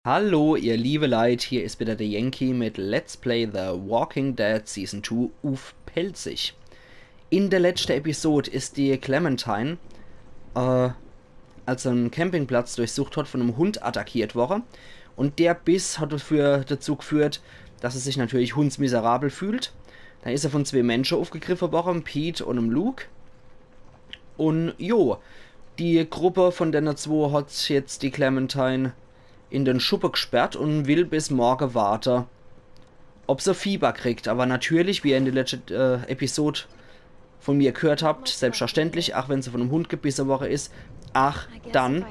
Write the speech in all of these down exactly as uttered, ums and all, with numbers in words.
Hallo, ihr liebe Leit, hier is wieder der Yankee mit Let's Play The Walking Dead Season two uff Pälzisch. In der letschte Episod is die Clementine, äh, als se en Campingplatz durchsucht hat, von em Hund attackiert worre. Un der Biss hat dafür, dazu geführt, dass se sich natürlich hundsmiserabel fühlt. Dann is se von zwee Mensche uffgegriffe worre, em Pete un em Luke. Un jo, die Gruppe von denne zwo hat jetzt die Clementine in den Schuppe gesperrt un will bis morge warte, ob se Fieber kriegt. Aber natürlich, wie ihr in der letschte, äh, Episod von mir gehört habt, selbstverständlich, ach wenn se von em Hund gebisse worre is, ach dann,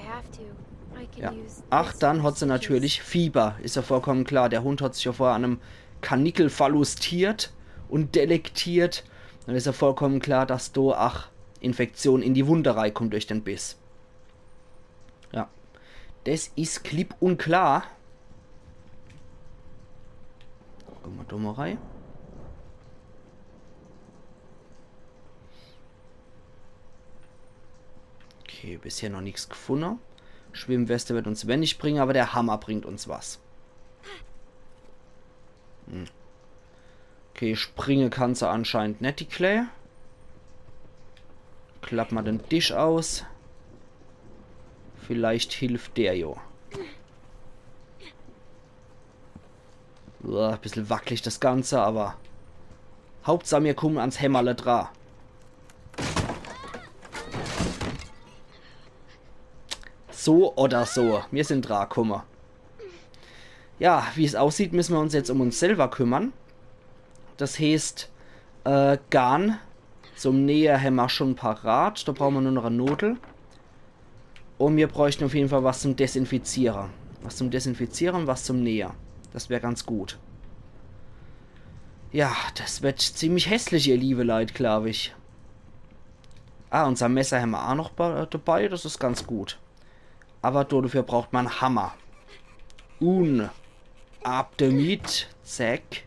ja, ach dann hat se natürlich Fieber. Is ja vollkommen klar. Der Hund hat sich ja vorher an em Karnickel verlustiert un delektiert. Dann is ja vollkommen klar, dass do ach Infektion in die Wunde reikommt durch den Biss. Ja. Des is klipp un klar. Gucke mer do mol rei. Okay, bisher noch nix gefunne. Schwimmweste wird uns wenig bringe, aber der Hammer bringt uns was. Hm. Okay, springe kann se anscheinend net, die Klää. Klapp mer den Tisch aus. Vielleicht hilft der jo. Uah, bissel wackelig das Ganze, aber Hauptsach, mir kumme ans Hämmerle dra. So oder so, mir sin dra kumme. Ja, wie's aussieht, müsse mer uns jetzt um uns selber kümmern. Das heeßt, äh, Garn zum Nähe hämmer schon parat. Do brauche mer nur noch e Nodel. Un mir bräuchten auf jeden Fall was zum Desinfiziere. Was zum Desinfiziere, was zum Nähe. Das wär ganz gut. Ja, das wird ziemlich hässlich, ihr liebe Leit, glaub ich. Ah, unser Messer hämmer ach noch ba- dabei, das is ganz gut. Aber dodefür braucht mer en Hammer. Un ab demit, zack.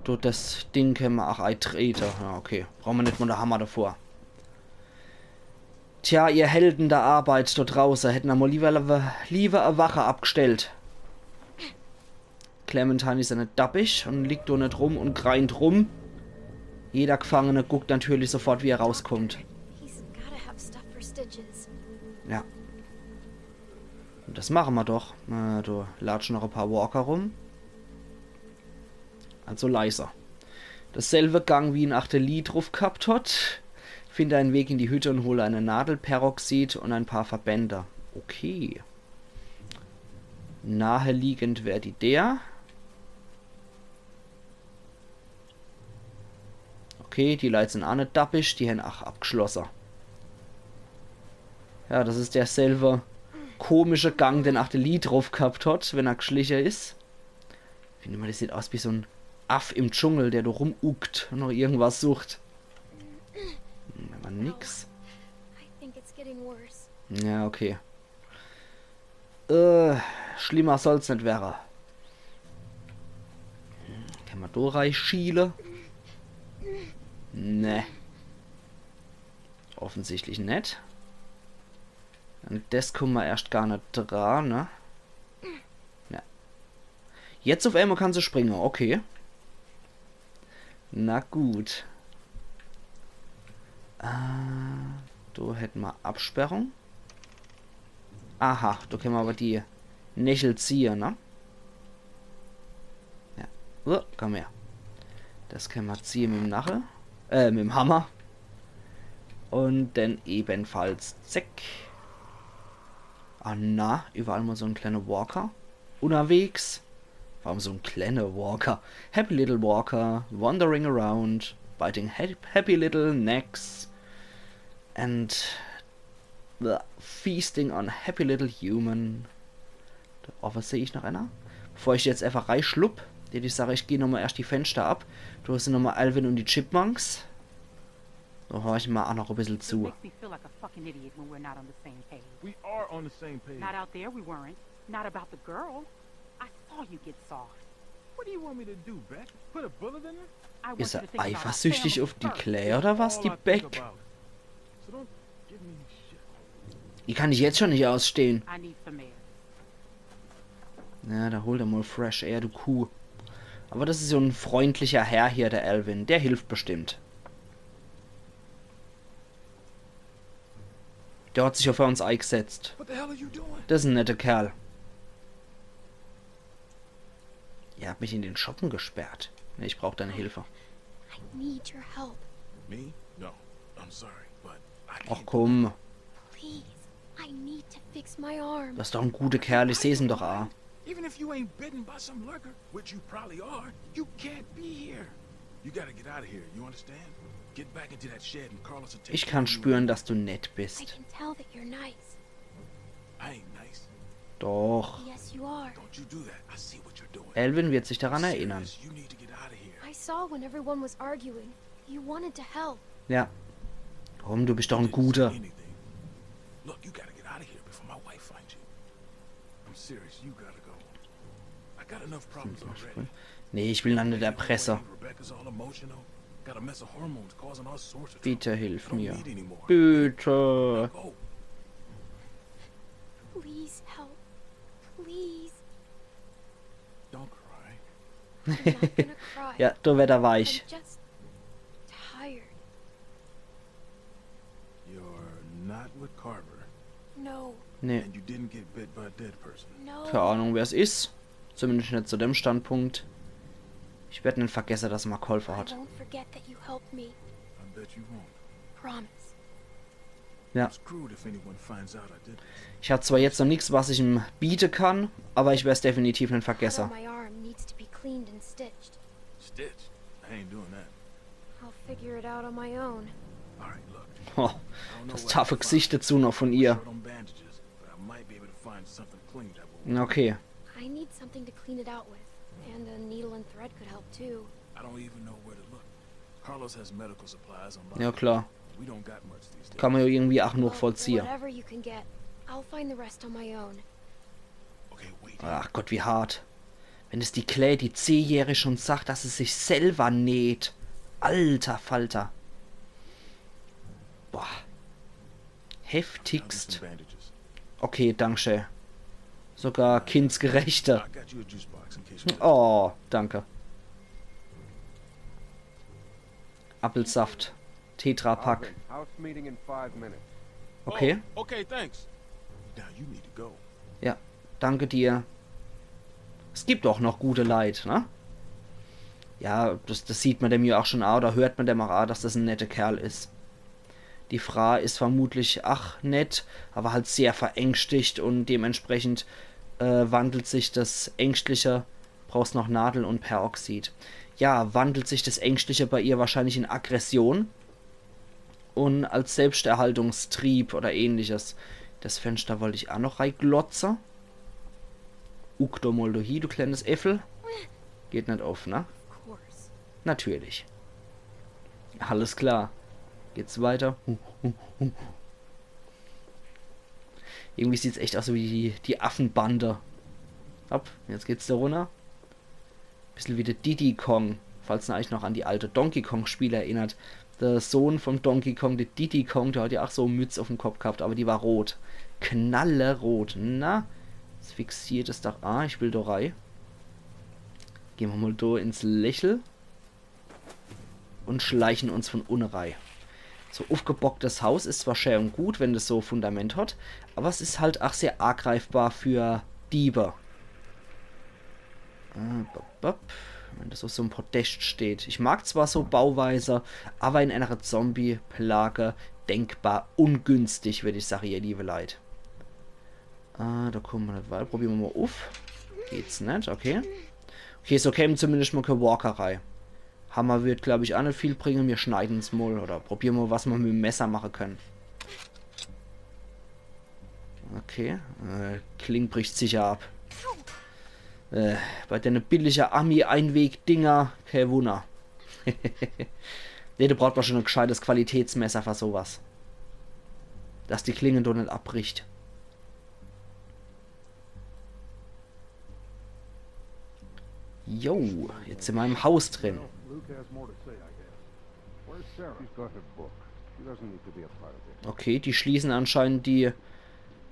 Do, das Ding kenne mer ach eitrete. Ja, okay. Brauche mer net mol de Hammer davor. Tja, ihr Helden der Arbeit do drauße, hätten mer mol lieber, lieber e Wache abgestellt. Clementine is jo net dappig un liegt do net rum un greint rum. Jeder Gefangene guckt natürlich sofort, wie er rauskommt. He's gotta have stuff for stitches. Ja. Un das mache mer doch. Äh, do latschen noch e paar Walker rum. Also leiser. Dasselbe Gang, wie en ach de Lee druff gehabt hat. Finde einen Weg in die Hütte und hole eine Nadel, Peroxid und ein paar Verbände. Okay. Naheliegend wär die Idee. Okay, die Leit sin ach net dappig, die hän ach abgeschlosse. Ja, das is derselbe komische Gang, den ach de Lee druff gehabt hat, wenn er geschliche is. Find immer, das sieht aus wie so en Aff im Dschungel, der do rumuckt un noch irgendwas sucht. Hm, aber nix. I think it's getting worse. Ja, okay. Äh, schlimmer soll's net werre. Hm, kann mer do reischiele? Ne. Offensichtlich net. An das kumme mer erscht gar net dra, ne? Ja. Jetzt uff emol kann se springe, okay. Na gut. Äh, do hätte mer Absperrung. Aha, do kenne mer aber die Nächel ziehe, ne? Ja. So, komm her. Das kenne mer ziehe mit em Nachel. Äh, mit em Hammer. Un dann ebenfalls. Zack. Ah, na, überall mol so en kleine Walker unnerwegs. Warum so en kleine Walker? Happy little walker, wandering around, biting ha- happy little necks and, blah, feasting on happy little human. Do owwe seh ich noch einer. Bevor ich jetzt einfach reischlupp, deet ich sage, ich geh nochmol erscht die Fenster ab. Do sin nochmol Alvin un die Chipmunks. Do horche mer ach noch e bissel zu. Makes me feel like a fucking idiot when we're not on the same page. We are on the same page. Not out there, we weren't. Not about the girl. I saw you get soft. What do you want me to do, Beck? Put a bullet in her? I want you to think about our family first. Is er eifersüchtig auf die Claire oder was, die Beck? All I think about. So don't give me any shit. Die kann ich jetzt schon nicht ausstehen. I need some air. Ja, do hol der mol fresh Air, du Kuh. Awwer des is so en freundlicher Herr hier, der Alvin. Der hilft bestimmt. Der hat sich jo für uns eigsetzt. What the hell are you doing? Des is en netter Kerl. Ihr habt mich in den Schuppen gesperrt. Nee, ich brauch deine Hilfe. I need your help. Me? No. I'm sorry, but I Ach can't. komm, Please. I need to fix my arm. des is doch en guter Kerl, ich seh's em doch a. Even if you ain't bitten by some lurker, which you probably are, you can't be here. You gotta get out of here, you understand? Get back into that shed and Carlos will take Ich care kann of you. spüren, dass du nett I bist. Can tell that you're nice. I ain't nice. Doch. Yes, you are. Don't you do that. I see what you're doing. Alvin wird sich daran erinnern. Serious, you need to get out of here. I saw when everyone was arguing. You wanted to help. Ja. Komm, du bist doch en Didn't say Guter. Anything. Look, you gotta get out of here before my wife finds you. I'm serious. You gotta go. I got enough problems already. Nee, ich will an der Presse. Rebecca's all emotional. Got a mess of hormones causing all sorts of Bitte trouble. hilf I don't mir. Need any more. Bitte. Go. Please help. Please. Don't cry. I'm not gonna cry. Ja, do werd er weich. I'm just tired. You're not with Carver. No, Nee. And you didn't get bit by a dead person. no. Keine Ahnung, wer's is. Zumindest net zu dem Standpunkt. Ich werd net vergesse, dass er mer gholfe I hat. Won't forget that you helped me. I bet you won't. Promise. Ja. Screw it if anyone finds out I did it. Ich hab zwar jetzt noch nix, was ich em biete kann, awwer ich werd's definitiv net Part of vergesse. My arm needs to be cleaned and stitched. Stitch? I ain't doing that. I'll figure it out on my own. All right, look. Ho, I don't know des where taffe to Gesicht find dezu noch vun ihr. Short on bandages, but I might be able to find something clean that will. Okay. I need something to clean it out with, and a needle and thread could help too. I don't even know where to look. Carlos has medical supplies on lock. Ja, klar. We don't got much these days. Kann mer jo irgendwie ach Well, nochvollziehe. Whatever you can get, I'll find the rest on my own. Okay, wait. Ach Gott, wie hart. Wenn es die Claire, die zehnjährig, schon sagt, dass se sich selwer näht. Alter Falter. Boah. Found Heftigst. some bandages. Okay, danke schee. Sogar kindsgerechter. I got you a juice box in case you. Oh, danke. Appelsaft. Tetrapack. Alvin, house meeting in five minutes. Okay. Oh, okay, thanks. Now you need to go. Ja, danke dir. Es gibt ach noch gute Leit, ne? Ja, des, des sieht mer dem jo ach schon a, oder hört mer dem ach a, dass des en netter Kerl is. Die Fraa is vermutlich ach nett, awwer halt sehr verängstigt un dementsprechend äh, wandelt sich des Ängstliche, brauchst noch Nadel un Peroxid. Ja, wandelt sich des Ängstliche bei ihr wahrscheinlich in Aggression un als Selbsterhaltungstrieb oder ähnliches. Des Fenschter wollt ich ach noch reiglotze. Uck do mol do hie, du kleines Äffel. Geht net uff, ne? Of course. Natürlich. Alles klar. Geht's weiter? Irgendwie sieht's echt aus wie die, die Affenbande. Hopp, jetzt geht's do runner. Bissel wie de Diddy Kong, falls ihr eich noch an die alte Donkey Kong Spiele erinnert. De Sohn vom Donkey Kong, de Diddy Kong, der hat jo ach so e Mütz uffm Kopp gehabt, awwer die war rot. Knallerot. Na, des fixiert es doch. Ah, ich will do rei. Gehn mer mol do ins Lächel. Un schleichen uns vun unne rei. So uffgebocktes Haus is zwar schää un gut, wenn des so e Fundament hat, awwer es is halt ach sehr agreifbar für Diebe. Äh, bop, bop. Wenn des uff so em Podest steht. Ich mag zwar so Bauweise, awwer in enere Zombie-Plage denkbar ungünstig, würd ich sage, ihr liewe Leit. Äh, do kumme mer net weiter. Probiere mer mol uff. Geht's net, okay. Okay, so käme zumindest mol kä Walker rei. Hammer wird, glaab ich, ach net viel bringe. Mir schneiden's mol oder probiere mol, was mer mit em Messer mache kenne. Okay, äh, Kling bricht sicher ab. Äh, bei dene billige Ami-Einweg-Dinger, kä Wunner. Nee, do braucht mer schon e gscheites Qualitätsmesser für so was. Dass die Klinge do net abbricht. Jo, jetzt sin mer im Haus drin. Luke has more to say, I guess. Where's Sarah? She's got her book. She doesn't need to be a part of this. Okay, die schließen anscheinend die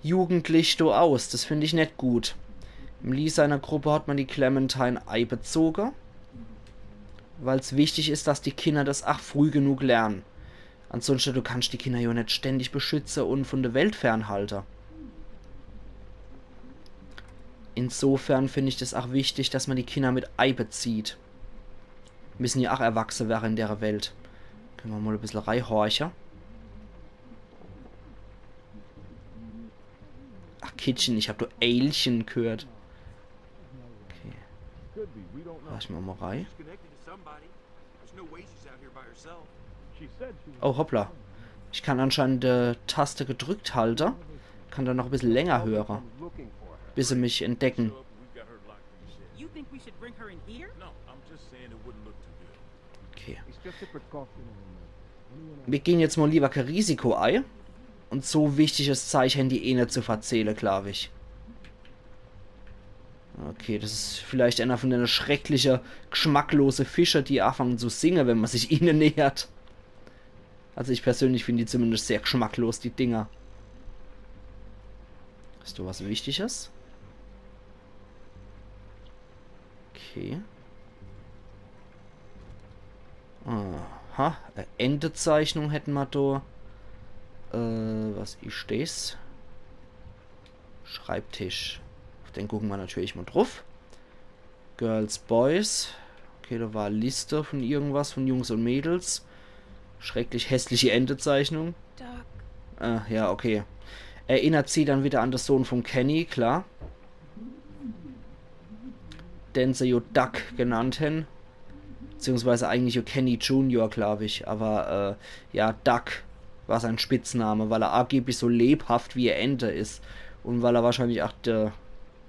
Jugendlich do aus. Des find ich net gut. Im Lee seiner Gruppe hat man die Clementine eibezoge, weil's wichtig is, dass die Kinder das ach früh genug lernen. Ansonsten, du kannst die Kinder jo net ständig beschütze und von der Welt fernhalte. Insofern find ich das ach wichtig, dass man die Kinder mit eibezieht. Müssen ja ach erwachse werre in dere Welt. Könne mer mal e bissel reihorche. Ach, Kittchen, ich hab do Eilchen gehört. Okay. Horch mer mal rei. Oh, hoppla. Ich kann anscheinend die Taste gedrückt halte. Kann dann noch e bissel länger höre. Bis se mich entdecken. You think we should bring her in here? Okay. Mir gehn jetzt mal lieber kee Risiko ei. Und so wichtiges Zeich hän die eh net zu verzähle, glaub ich. Okay, das is vielleicht einer von dene schreckliche, gschmacklose Fische, die afangen zu singe, wenn man sich ihne nähert. Also ich persönlich find die zumindest sehr gschmacklos, die Dinger. Is do was Wichtiges? Okay. Aha, e Endezeichnung hätte mer do. Äh, was is des? Schreibtisch. Uff den gucke mer natürlich mal druff. Girls, Boys. Okay, do war e Liste von irgendwas, von Jungs und Mädels. Schrecklich hässliche Endezeichnung. Doc. Äh, ja, okay. Erinnert sie dann wieder an de Sohn von Kenny, klar. Den se jo Doc genannt hän. Beziehungsweise eigentlich jo Kenny Junior, glaub ich. Aber, äh, ja, Doc war sein Spitzname, weil er angeblich so lebhaft wie e Ente is. Und weil er wahrscheinlich ach de,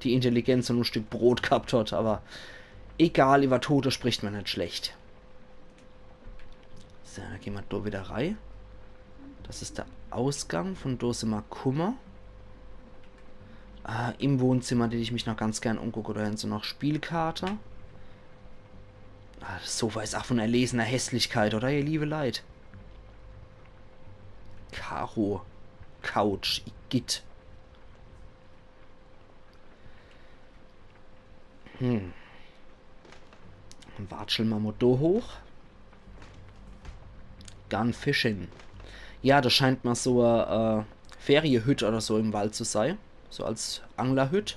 die Intelligenz von e Stück Brot gehabt hat. Aber egal, über Tote spricht man net schlecht. So, dann gehn mer do wieder rei. Das is de Ausgang, von do simmer kumme. Äh, im Wohnzimmer, do dät ich mich noch ganz gern umgucke. Do hän se noch Spielkarte. Ah, das Sofa is ach von erlesener Hässlichkeit, oder, ihr liebe Leit? Karo. Couch. Igitt. Hm. Dann watschle mer mo do hoch. Gun Fishing. Ja, das scheint mer so, äh, Feriehütt oder so im Wald zu sei. So als Anglerhütt.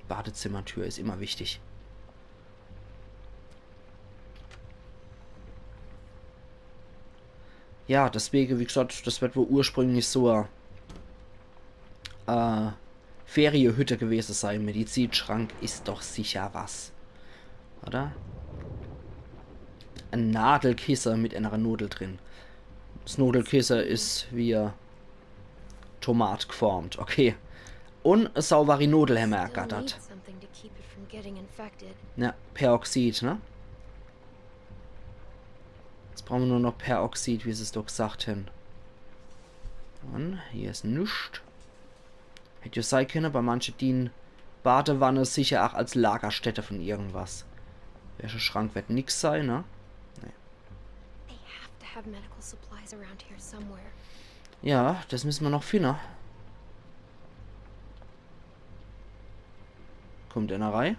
Badezimmertür is immer wichtig. Ja, deswege, wie gesagt, das werd wohl ursprünglich so e, äh, Feriehütte gewese sei. Medizinschrank is doch sicher was. Oder? E Nadelkisse mit ener Nodel drin. Das Nodelkisse is wie e Tomat geformt. Okay. Und e sauberi Nodel hämmer ergattert. Something to keep it from getting infected. Ja, Peroxid, ne? Jetzt brauche mer nur noch Peroxid, wie se's doch gesagt hän. Und hier is nix. Hätt jo sei könne, bei manche dient Badewanne sicher ach als Lagerstätte von irgendwas. Wäscheschrank werd nix sei, ne? Nee. They have to have medical supplies around here somewhere. Ja, das müsse mer noch finne. Kummt ener rei?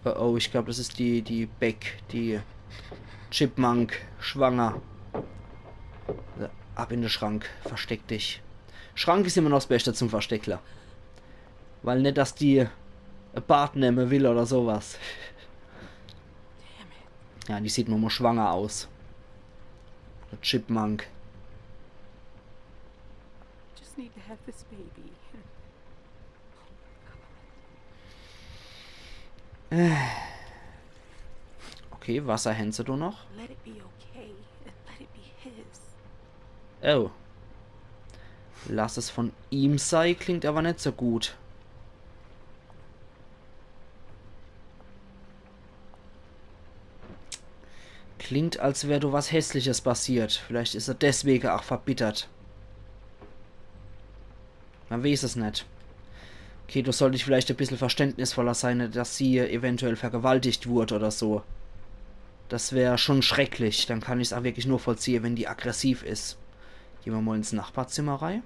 Oh, oh, ich glaub, das is die, die Beck, die Chipmunk, schwanger. So, ab in de Schrank, versteck dich. Schrank is immer noch s Beschte zum Versteckle. Weil net, dass die e Bad nemme will oder so was. Ja, die sieht mo schwanger aus. E Chipmunk. Just need to have this baby. Okay, Wasser hän se do noch. Let it be okay and let it be his. Oh. Lass es von ihm sei, klingt aber net so gut. Klingt, als wär do was Hässliches passiert. Vielleicht is er deswege ach verbittert. Man weeß es net. Okay, do sollt ich vielleicht e bissel verständnisvoller sei, net, dass sie eventuell vergewaltigt wurd oder so. Das wär schon schrecklich. Dann kann ich's ach wirklich nochvollziehe, wenn die aggressiv is. Gehn mer mo ins Nachbarzimmer rei.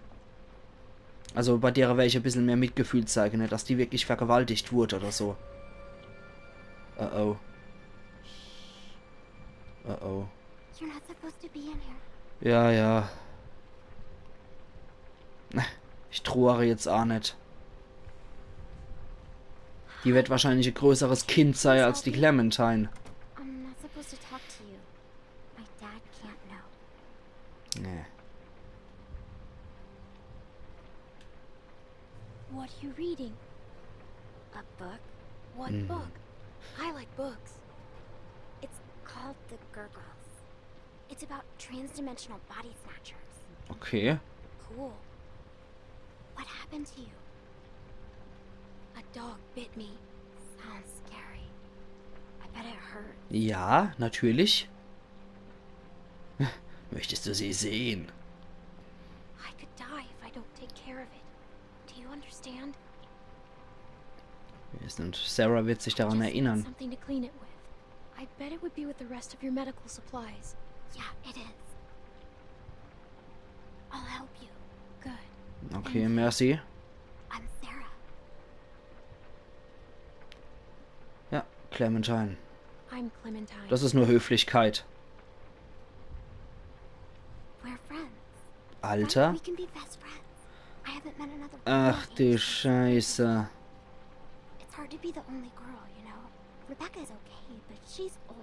Also bei derer wär ich e bissel mehr Mitgefühl zeige, net, dass die wirklich vergewaltigt wurd oder so. Oh oh. Oh oh. You're not supposed to be in here. Ja, ja. Ich trauer jetzt aa net. Die wird wahrscheinlich e größeres Kind sei als die Clementine. I'm not supposed to talk to you. My dad can't know. Nee. What are you reading? A book? What Mm. book? I like books. It's called The Gurgles. It's about transdimensional body snatchers. Okay. Cool. What happened to you? A dog bit me. Sounds scary. I bet it hurt. Ja, natürlich. Möchtest du sie sehen? I could die if I don't take care of it. Do you understand? Und Sarah wird sich daran Just need erinnern. Something to clean it with. I bet it would be with the rest of your medical supplies. Yeah, it is. I'll help you. Good. Okay, merci. I'm Sarah. Ja, Clementine. I'm Clementine. Das ist nur Höflichkeit. We're friends. Alter. We can be best friends. I haven't met another woman Ach my du age. Scheiße. It's hard to be the only girl, you know. Rebecca's okay, but she's old.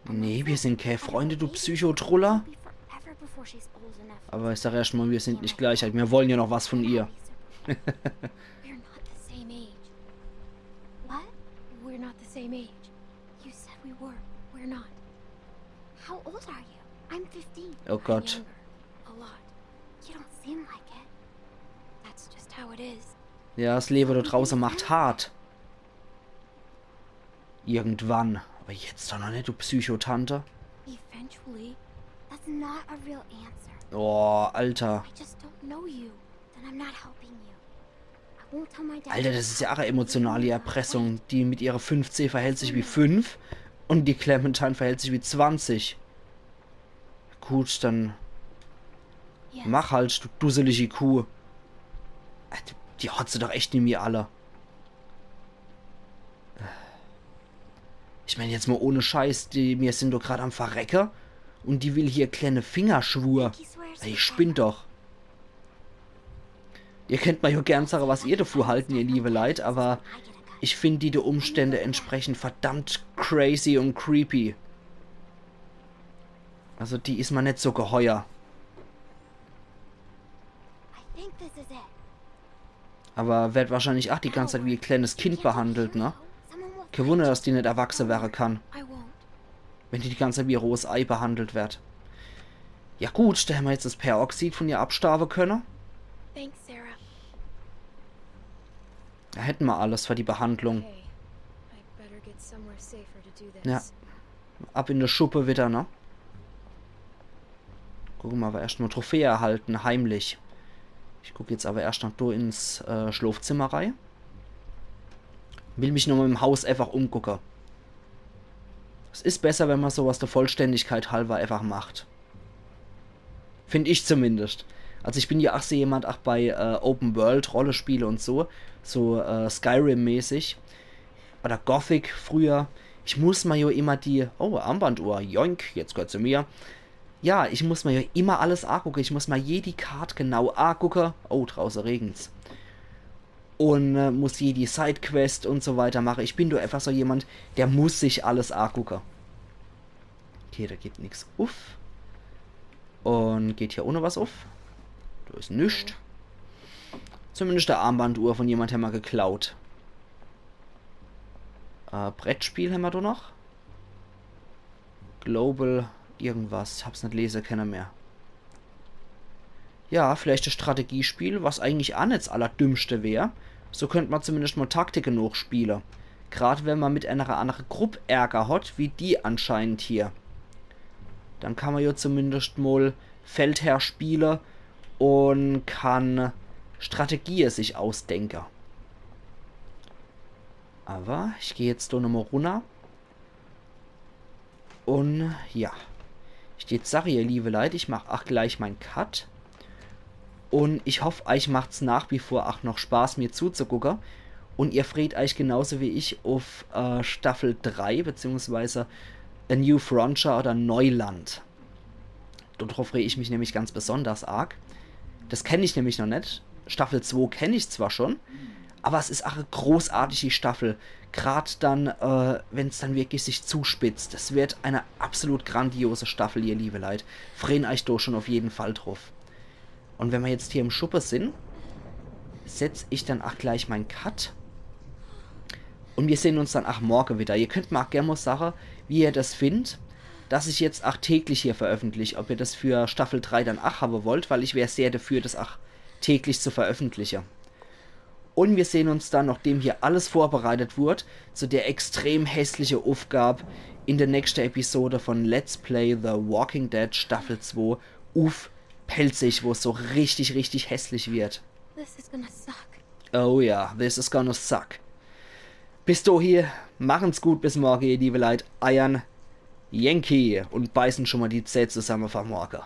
Nee, wir sind keine Freunde, du Psychotruller. It'll be forever before she's old enough. Aber ich sag erst mal, wir sind nicht gleich alt. Wir wollen ja noch was von ihr. We're not the same age. What? We're not the same age. You said we were. We're not. How old are you? I'm fifteen. Oh Gott. Younger. A lot. You don't seem like it. That's just how it is. Ja, das Leben da draußen macht hart. Irgendwann. Aber jetzt doch noch nicht, du Psychotante. Eventually. That's not a real answer. Oh, Alter. I just don't know you. Then I'm not helping you. I won't tell my dad. Alter, das ist ja auch eine emotionale Erpressung. Die mit ihrer fünfzehn verhält sich wie fünf und die Clementine verhält sich wie zwanzig. Gut, dann Yes. Mach halt, du dusselige Kuh. Äh, die, die hat se doch echt nimmi alle. Ich mein, jetzt mal ohne Scheiß, die, mir sind doch grad am Verrecke und die will hier kleine Fingerschwur. He swears Ey, he ich spinn doch. Ihr könnt mal jo gern sagen, was ihr davon halten, ihr liebe Leit, aber ich find die der Umstände entsprechend verdammt crazy und creepy. Also die is mir net so geheuer. I think this is it. Aber werd wahrscheinlich ach die ganze Zeit wie e kleines Kind behandelt, ne? Kein Wunder, dass die net erwachse wäre kann. I won't. Wenn die die ganze Zeit wie e rohes Ei behandelt werd. Ja gut, da hämmer jetzt das Peroxid von ihr abstauwe könne. Thanks, Sarah. Da hätten mer alles für die Behandlung. Okay. I'd better get somewhere safer to do this. Ja. Ab in de Schuppe wieder, ne? Gucke mer aber erscht mal Trophäe erhalten, heimlich. Ich guck jetzt aber erscht noch do ins äh, Schlofzimmer rei. Will mich noch mal im Haus einfach umgucke. Es is besser, wenn mer sowas der Vollständigkeit halber einfach macht. Find ich zumindest. Also ich bin ja ach so jemand, ach bei äh, Open World Rollespiele und so, so äh, Skyrim-mäßig oder Gothic früher. Ich muss mer jo immer die, oh, Armbanduhr, joink, jetzt gehört sie mir. Ja, ich muss mer jo immer alles agucke. Ich muss mer jedi Kart genau agucke. Oh, drauße regen's. Und äh, muss jedi Sidequest und so weiter mache. Ich bin doch einfach so jemand, der muss sich alles agucke. Okay, da geht nix uff. Und geht hier ohne was uff? Da is nix. Zumindest e Armbanduhr von jemand hämmer geklaut. Äh, Brettspiel hämmer do noch. Global irgendwas. Hab's net lese kenne mehr. Ja, vielleicht e Strategiespiel, was eigentlich ach net s Allerdümmste wär. So könnt mer zumindest mal Taktike nochspiele. Grad wenn mer mit einer andere Grupp Ärger hat, wie die anscheinend hier. Dann kann mer jo zumindest mal Feldherr spiele und kann Strategie sich ausdenke. Aber ich geh jetzt do nochmal runner. Und ja. Ich jetzt sag, ihr liebe Leit, ich mach ach gleich mein Cut. Un ich hoff, eich macht's nach wie vor ach noch Spaß, mir zuzegucke. Un ihr freet eich genauso wie ich uff äh, Staffel drei, beziehungsweise A New Frontier oder Neuland. Dodruff free ich mich nämlich ganz besonders arg. Das kenn ich nämlich noch net. Staffel zwei kenn ich zwar schon, aber es is ach e großartige Staffel. Grad dann, äh, wenn's dann wirklich sich zuspitzt. Es wird eine absolut grandiose Staffel, ihr liebe Leit. Freen eich do schon uff jeden Fall druff. Un wenn mer jetzt hier im Schuppe sin, setz ich dann ach gleich mein Cut. Un mir sehn uns dann ach morge wieder. Ihr könnt mer ach gern mol sage, wie ihr das findt, dass ich jetzt ach täglich hier veröffentlich. Ob ihr das für Staffel drei dann ach habe wollt, weil ich wär sehr dafür, das ach täglich zu veröffentliche. Un mir sehn uns dann, nochdem hier alles vorbereitet wurd, zu der extrem hässliche Uffgab in der nächste Episode von Let's Play The Walking Dead Staffel zwei uff Pälzisch, wo's so richtig, richtig hässlich wird. This is gonna suck. Oh ja, this is gonna suck. Bis dohie, machen's gut, bis morge, ihr liebe Leit. Eiern Yankee un beißen schon mol die Zäh zusamme vor Morge.